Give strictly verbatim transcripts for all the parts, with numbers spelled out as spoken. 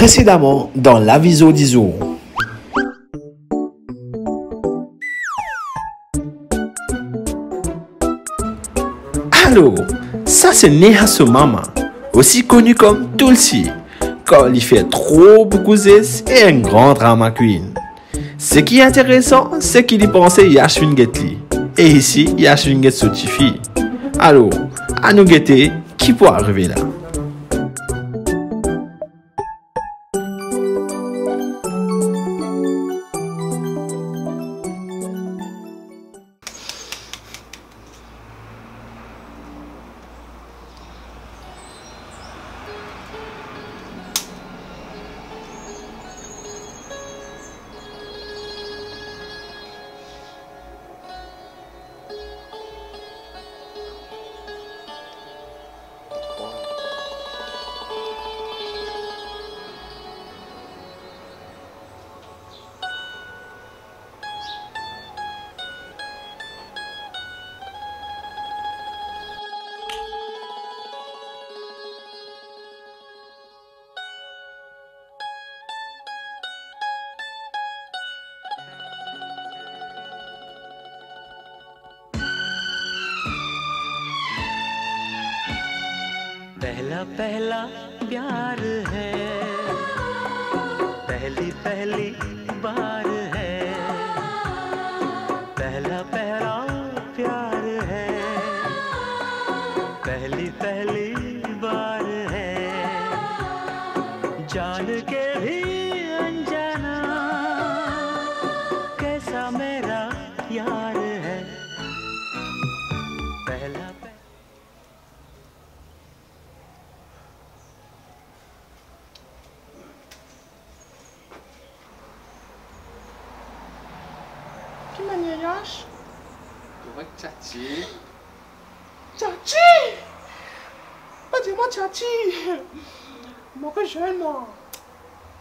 Précédemment dans Lavi Zordi Zour. Alor, sa se Neha so mama, osi koni kom Tulsi, kar li fer tro boukou zes e enn gran drama queen. Seki interesan, seki li panse Yash finn get li, e isi Yash finn get so tifi. Alor, anou gete ki pou arive la. पहला पहला प्यार है, पहली पहली बार है, पहला पहला प्यार है, पहली पहली बार है, जान के भी अनजाना कैसा मेरा यार है। पहला पह- Ki manier, Yash? Korek, Tchatchi. Tchatchi! Pa dir mwa Tchatchi! Mwa ankor zenn, mwa.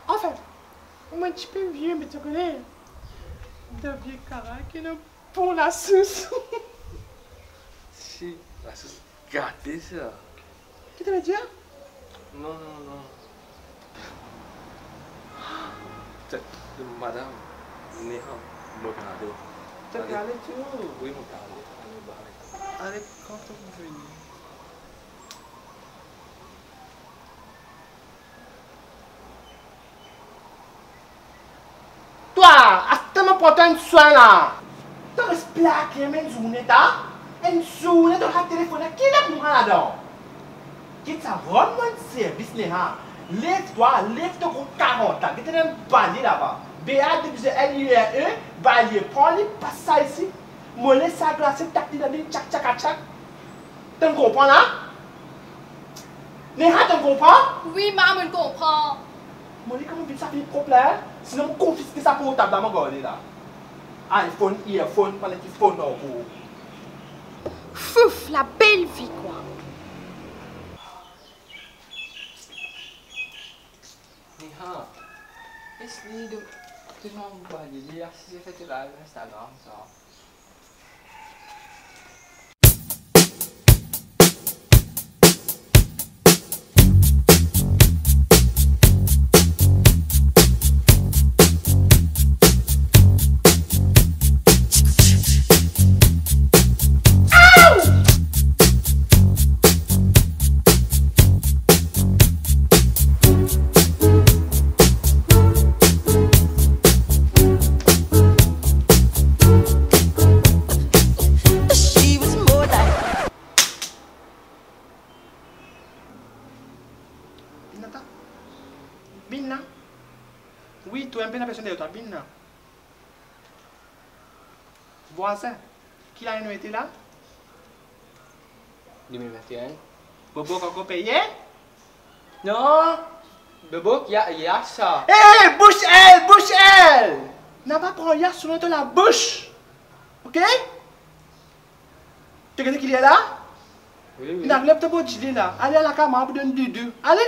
Anfin, mwa enn tipe vie, me to kone, dan vie karak, ena bon lasous. Si, lasous gate sa. Ki to pe dir? Non, non, non. Tet, madam, Neha, mo pe ale. To pe ale tou? Wi, mo pe ale. Ale, bye. Ale, kan to pou vini? Twa, aster mo pran twa enn swin la. To res plake mem zourne ta, enn zourne to al telefonn, ki lep mwa ladan? Get sa, rann mwa enn servis, Neha. Lev twa, lev to gro karant la, get enn balye laba. B A double L I E R E, balye, pran li, pas sa isi. Mo les sa glase, tap li dan mil, tchak, tchak, tchak. To'nn konpran la? Neha, to'nn konpran? Wi, ma, mo'nn konpran. Mo le kan mo vinn sa fini prop la, sinon mo konfiske sa portab la, mo garde la. iPhone, earphone, pa nek ki phone ankor. Fouf, la belle vie, quoi. Neha, es li de, de mon bali, li asize fer live Instagram sa. Vinn la ta. Vinn la. Wi, twa enn pe lapersonn deryer twa, vinn la. Vwazin, ki lane nou ete la? De mil vinte et un. Bobo ankor peye? Non, Bobo ki a, ki a sa. Eh, bouch el, bouch el! Napa pran Yash so dan to labouch. Ok? To gete ki li la? Wi, wi. Ena gleb to pou dile la. Ale alakaz, mo pou donn doudou. Ale!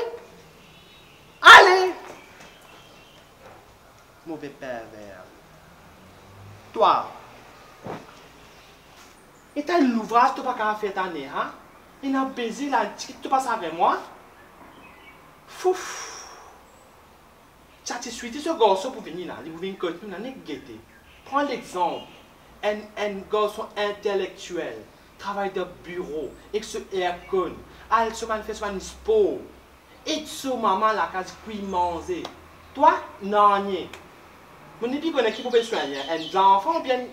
Ale! Move perver. Twa. Eta louvraz to pa kapav fer ta, Neha? Ena beze la, ti ki to pas avek mwa? Fouf! Tchatchi Sweety, so garson pou vini la, li pou vinn kot nou la, nek gete. Pran lexanp, enn, enn garson intelektiel, travay dan biro, ek so aircon, al so bann, fer so bann spor, ed so mama lakaz, kwi manze. Twa, nanye. Mo nepli kone ki pou pe swanye, enn zanfan oubien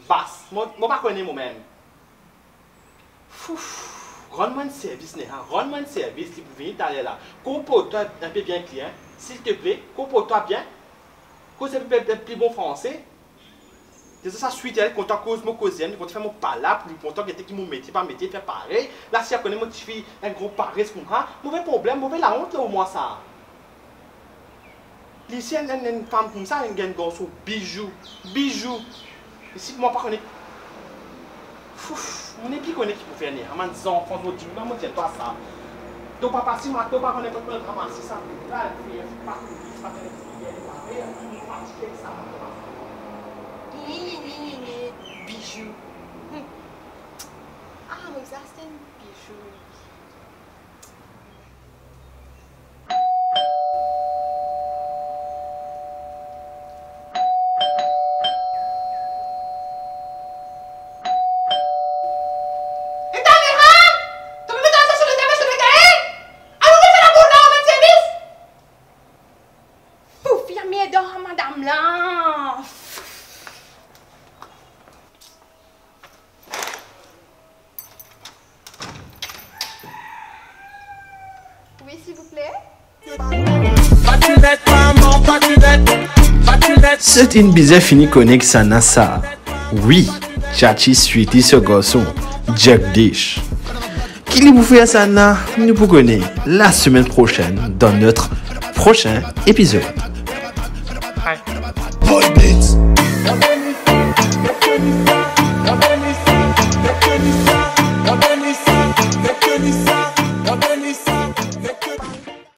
bas. Mo, mo pa kone momem. Fouf, rann mwa enn servis, Neha, rann mwa enn servis, li pou vini taler la. Konport twa inpe bien, klien, silteple, konport twa bien. Koz enpe, enpe pli bon franse. Deza sa Sweety, li kontan koz mo koze, li kontan fer mo pala, pou li kontan gete ki mo metie, pa metie, fer parey. La, si li kone mo tifi enn gran parese koumsa, move problem, move laont lor mwa sa. Li si enn, enn, enn fam koumsa, enn, enn garson Bijou, Bijou. Isi mwa pa kone. Fouf, mo nepli kone ki pou fer, Neha, bann zanfan, mo dir, mo dir twa sa. Donk papa, si matin ou pa kone kot pou al ramase sa, la, li pa kouri, pa kone ki fer, li pa fer, li fatige sa. Ni, ni, ni, ni, ni, Bijou. Hmm. Ah, mo bizin aste enn Bijou. Fouf, li lamerd ar madam la. Wi, silvouple. Zot inn bizin fini kone kisannla sa. Wi, Tchatchi Sweety so garson, Jagdish. Ki li pou fer sannla, nou pou kone la semaine prochaine dans notre prochain épisode. Boy Beats.